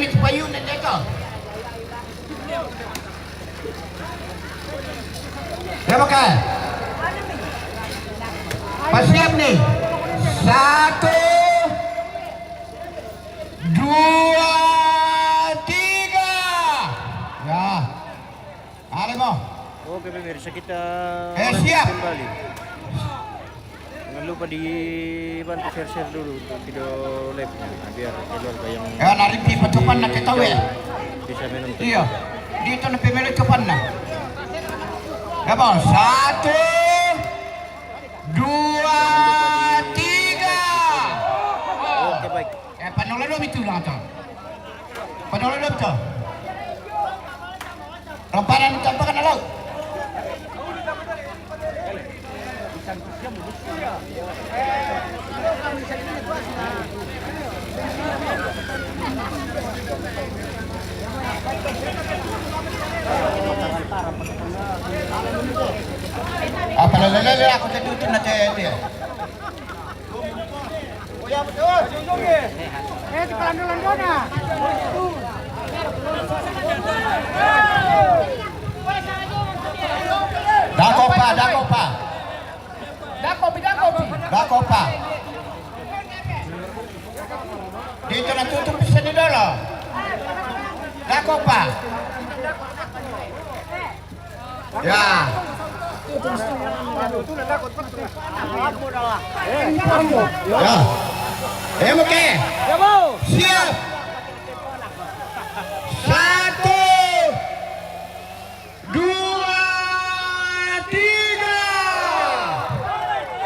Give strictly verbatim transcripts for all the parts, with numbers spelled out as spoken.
Payunan dia tu. Ya, pakai. Pasiap ni. Satu, dua, tiga. Ya. Ada mo. Oke, pemirsa, kita Eh, lanjut siap. Kembali. Jangan lupa dibantu share-share dulu untuk video live-nya, nah, biar keluarga yang Ya, nariti patupan na kita, we. Bisa menonton. Iya. Dito na pimili kapan na. Ya, bang. Satu, dua, tiga. Oke, baik. Eh, panola do bitu lang to. Panola do bitu. Ramparan tampakan na laut. Apa lele-lele aku tadi itu nanti dia. Dako pa, dako pa. Dako pi, dako pi. Dako pa. Dito na tutup bisa di dolo. Dako pa. Ya. Ya. Emo ke. Siap. Satu, dua, tiga.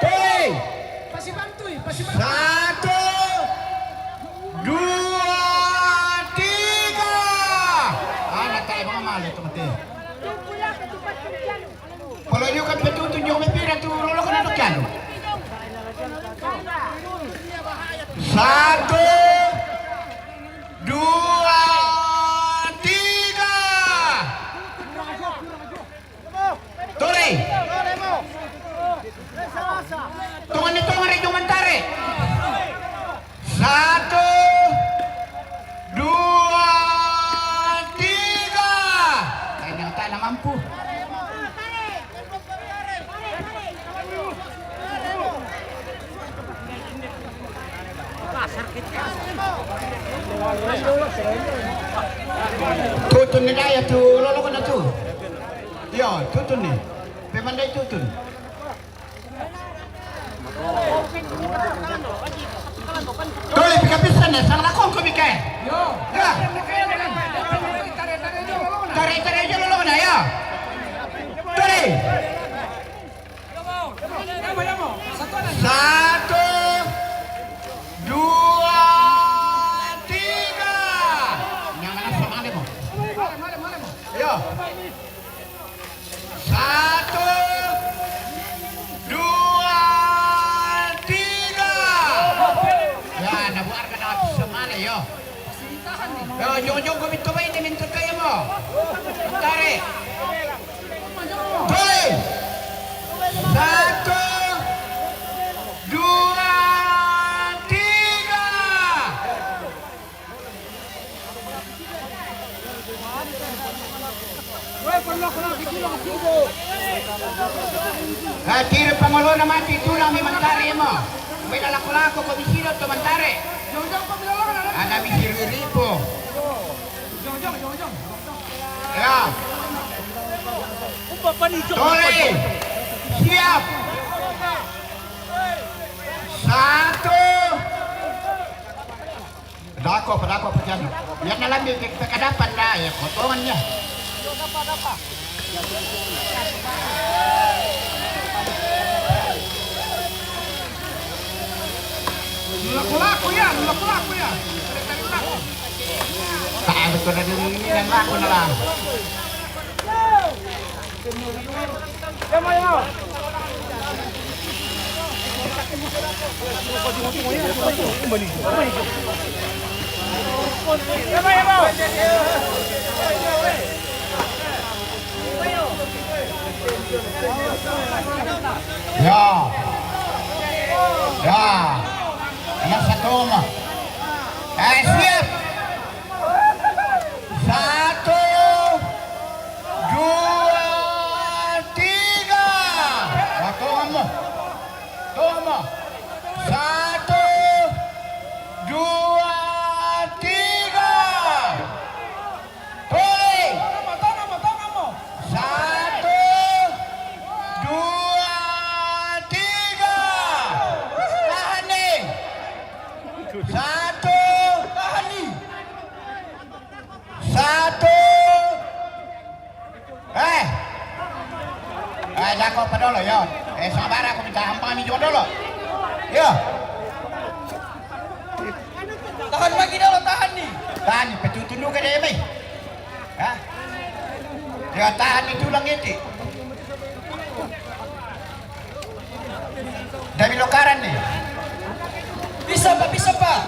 Tuli. Pasibantu, pasibantu. Satu, dua, tiga. Anak tayo mga mali ito mati. Kalau dia kan betul tu jauh mepira tu lolo kena tekan. Satu, dua, tiga. Tuli. Tungan ni tungan ni tungan tarik. Satu, dua, tiga. Ternyata na mampu. Tutun ni daya tu lolo kena tu. Yo, tutun ni. Pemandai tutun. Tuli pika pisan na, sang lakon ko mikae. Yo. Ya. Tare, tare, yo lolo na, ya. Tuli. Satu, dua, tiga. Yang mana sama mo? Yo. Satu, dua, tiga. Ya, nabuar ka na semana, yo. Yo, jong-jong ko minto ba ini minto kayo mo. Tarik. Tuloy. Satu, dua, tiga. Ah, tira pangolona mati tulang mi mantare mo. Beda lako-lako ko misiro to mantare. Ada misiro ripo. Ya. Tole. Siap. Satu. Dako pa, dako pa dyan. Yan na lang, may pagkadapan na. Yan, kotongan niya. Lako-lako yan, lako-lako yan. Tayo ko na din, yan lako na lang. Ya. Ya. Nasa toma. Eh, siap. Dolo, yo. Eh, sabar aku minta ampun mi dolo. Yo. Tahan lagi dolo, tahan ni. Tahan ni, petutu dulu ke dia, mai. Hah? Yo, tahan ni tulang iti. Dami lokaran ni. Bisa, Pak, bisa, Pak.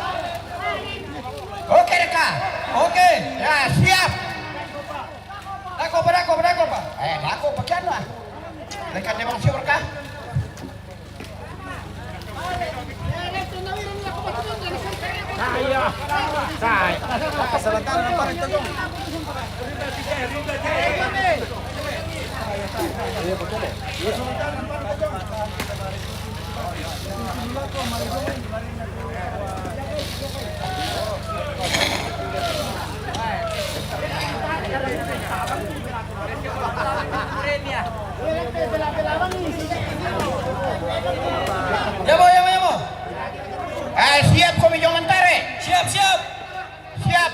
Oke, Reka. Oke. Ya, siap. Lako, Pa, lako, Pa, lako, Pa. Eh, lako, pakian lah. Lekan dia bang siapa kah? Ya, Bo, ya, Bo, ya, Bo. Eh, siap, komi, jangan tarik. Siap, siap. Siap.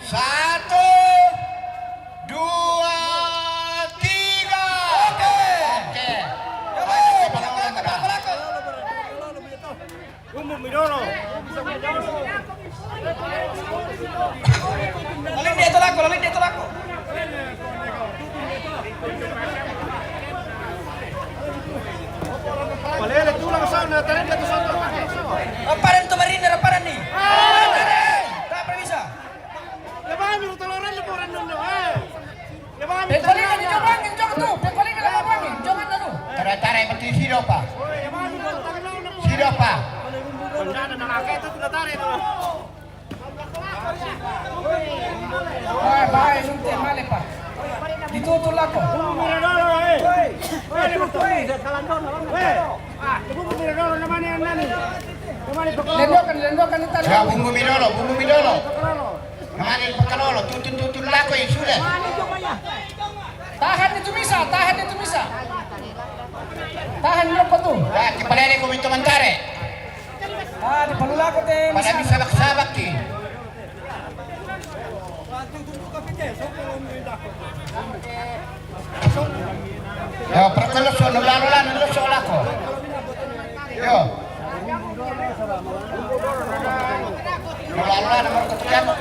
Satu, dua, tiga. Oke. Oke. Ya, Bo, ya, Bo, ya, Bo, ya, Bo, ya, Bo. Bumbung mi dolo. Lalin dia tolako, lalin dia tolako. Palele tulang sana, tadi dia tu sana. Raparan tu marina, raparan ni. Tak pernah bisa. Lepas ni, toloran lepas orang nonton, eh. Pengkolingan ni jomangin, jong tu. Pengkolingan ni jomangin, jomangin tu. Tara-tara yang penting sido, Pa. Sido, Pa. Bae, bae, nunte male, Pa. Ditutu lako. Lendokan, lendokan ni tali. Ya, bumbu mi dolo, bumbu mi dolo. Namanya pakalolo, tutun, tutun lako yang sudah. Tahan itu bisa, tahan itu bisa. Tahan dulu tu. Ya, kepala ini kau minta mencari. Ah, di palu lako te. Pada bisa sabak-sabak ki. Yo, perkoloso, no lalo lalo, no so lako. Yo. No lalo lalo, no lalo lalo.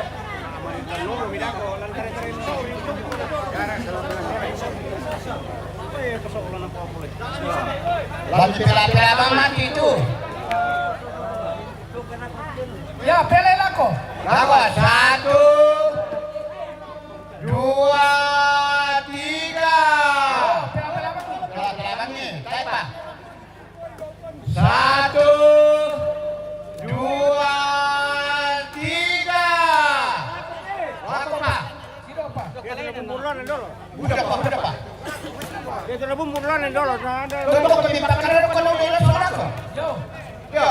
Bagi pela-pela mati tu. Ya, pele lako. Lako, satu, dua, tiga. Pele-pele mati. Pele-pele mati. Satu, dua, tiga. Lako, Pa. Sido, Pa. Dia telah bumbu dulu, dulu. Udah, Pa, udah, Pa. Dia telah bumbu dulu, dulu. Nah, ada. Tutup, tapi pakai dulu kalau dia sudah, Pa. Yo. Yo.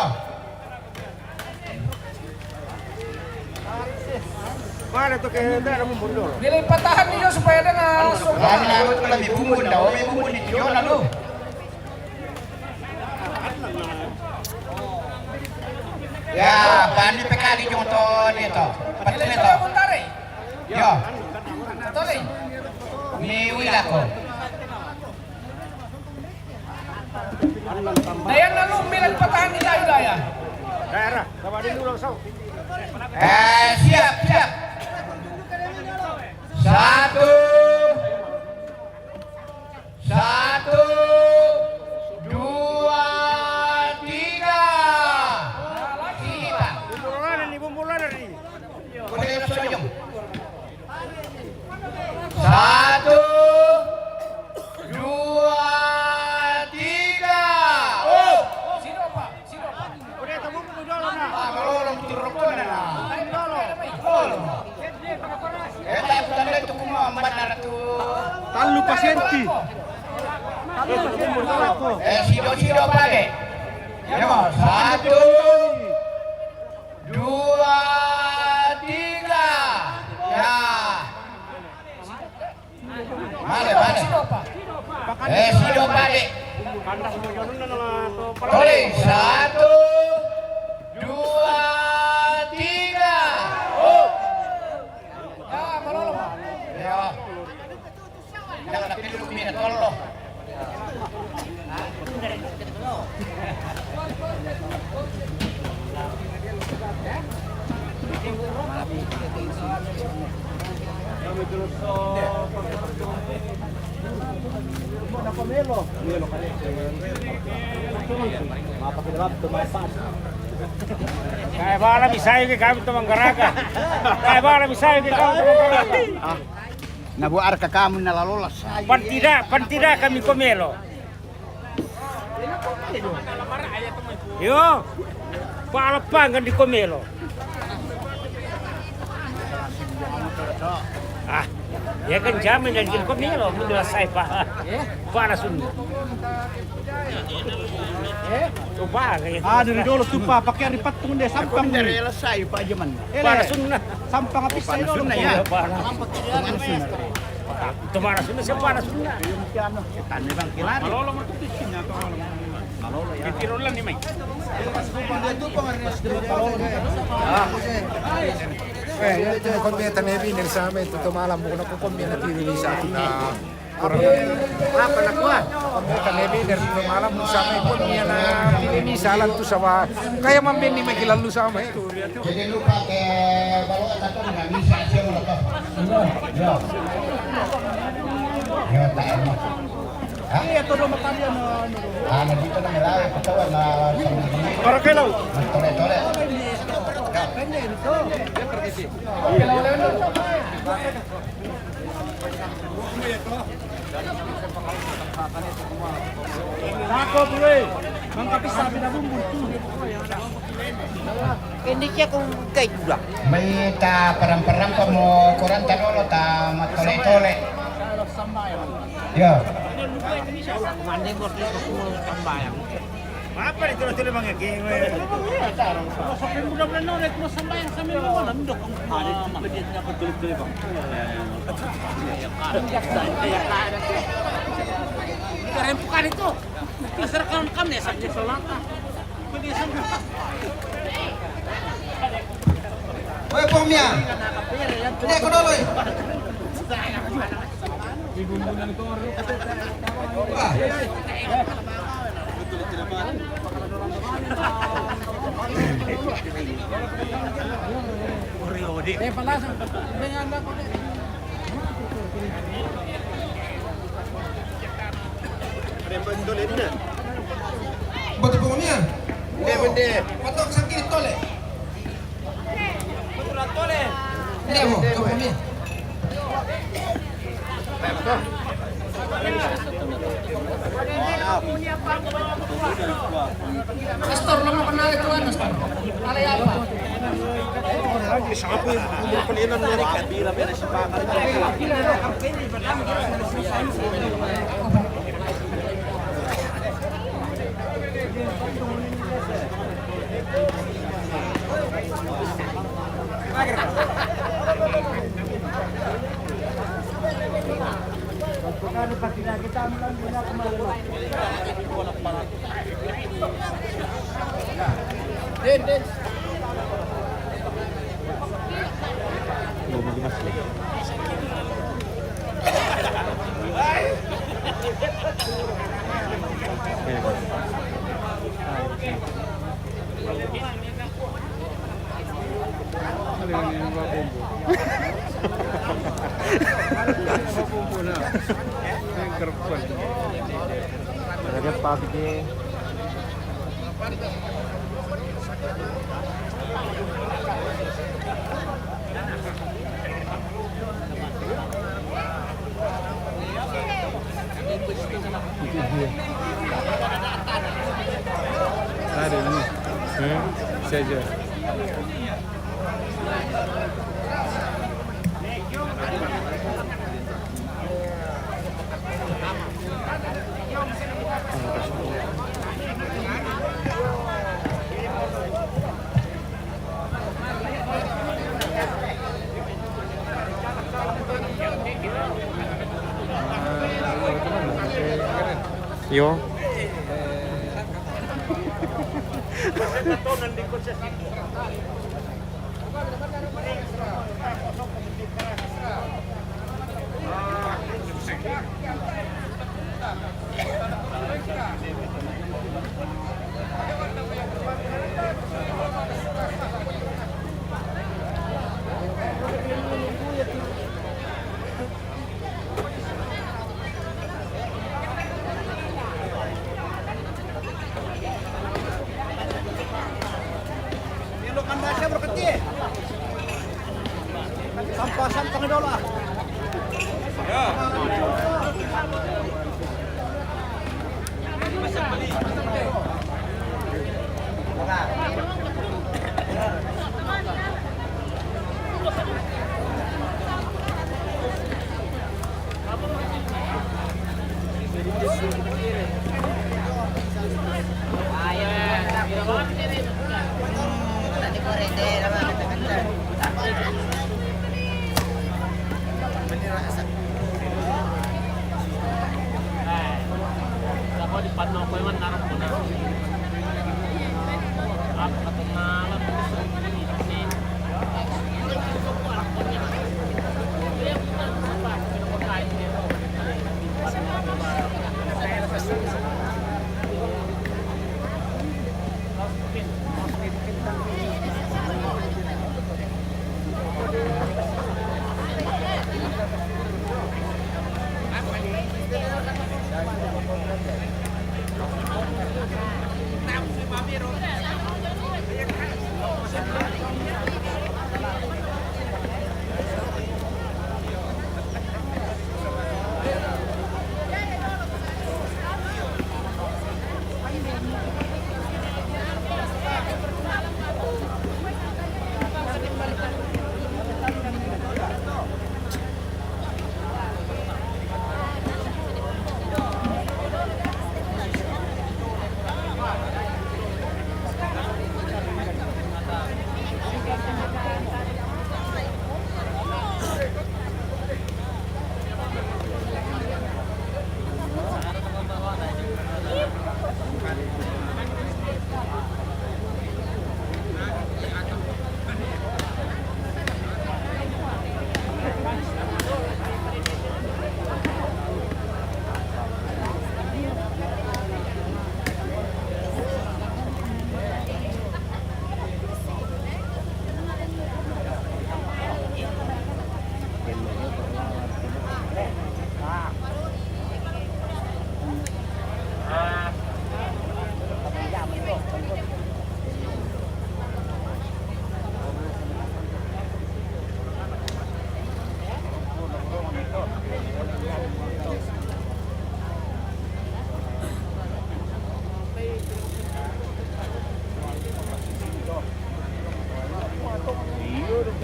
Mana tu ke, dia ada bumbu dulu. Dia lagi patahan ni, yo, supaya dia nak. Mana aku telah bumbu, dah, oh, bumbu ni, yo, lalu. Ya, pani pekali jong to ni to. Pati ni to. Yo. Tole. Mi wila ko. Dayan na lum milan patahan ni Daya, Daya. Daerah, coba dulu langsung. Eh, siap, siap. Satu. Satu, dua, tiga. Sini, Pa. Bumbu lada ni, bumbu lada ni. Boleh langsung. Satu, dua, tiga. Oh. Sini, Pa. Tallu pasenti. Eh, sido-sido pale. Yo, satu, dua, tiga. Ya. Male, male. Eh, sido pale. Tole, satu, dua, tiga. Oh. Ya, malolo. Ya. Jangan pilih mina tolo. Kae bala mi sayu ke kami to manggaraka. Kae bala mi sayu ke kami to manggaraka. Ah, na buat arka kamu na lalola sayu. Pan tidak, pan tidak kami komelo. Yo, pala panggan di komelo. Ah, ya kan jamin dan di komelo, mun dua sai pa. Pala sunna. Coba kayak. Ah, dari dulu tuh pa, pakai hari patung deh, sampang dari selesai pa jaman. Pala sunna. Sampang apa saya dulu? Sunna ya. Itu mana sunna? Siapa ada sunna? Kita nih bang kilari. Malolo mau tuh di sini atau malolo? Malolo ya. Pitirulan nih, Mai. Eh, ya, itu kon beta nebi nih sama itu tuh malam bukan aku kon beta tiru di sana. Apa nak kuah? Kon beta nebi dari itu malam sama itu niana ini salah tuh sama. Kayak mambeni mai lalu sama itu. Jadi lupa ke bawah atau nggak bisa sih mau lepas. Ya. Ya, tak enak. Hah? Iya, tuh rumah tadi anu, anu. Ah, nanti kita nggak tahu, kita warna sama ini. Orang kelau. Tole, tole. Pendek itu. Tako tuwe, mangkapisa bina bumbu tu. Indonesia kung kay juga. May ta param-param pa mo kuranta dolo ta matole-tole. Yo. Mande mo kung sambayang. Apa itu tuh bang ya? Sampai mudah-mudahan orang itu sampai yang sampai mana? Mendok. Ada tempat dia tidak betul-betul bang. Rempukan itu. Terserah kami sampai selatan. Oi, pong mia. Ini aku dulu. Batu pengumia. Bende. Patok sakit tole. Iya, Bu. Pastor, lo mau kenal itu kan, Pastor? Alay apa? Ada ini. Hmm, saja. Yo. Sampah, sampah dulu lah. Apa?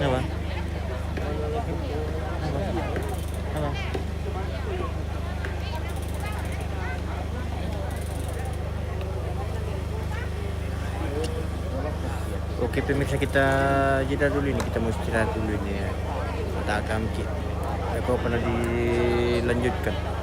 Apa? Apa? Oke, pemirsa, kita jeda dulu ini, kita mau istirahat dulu ini ya. Mata kami ki. Eko pernah dilanjutkan.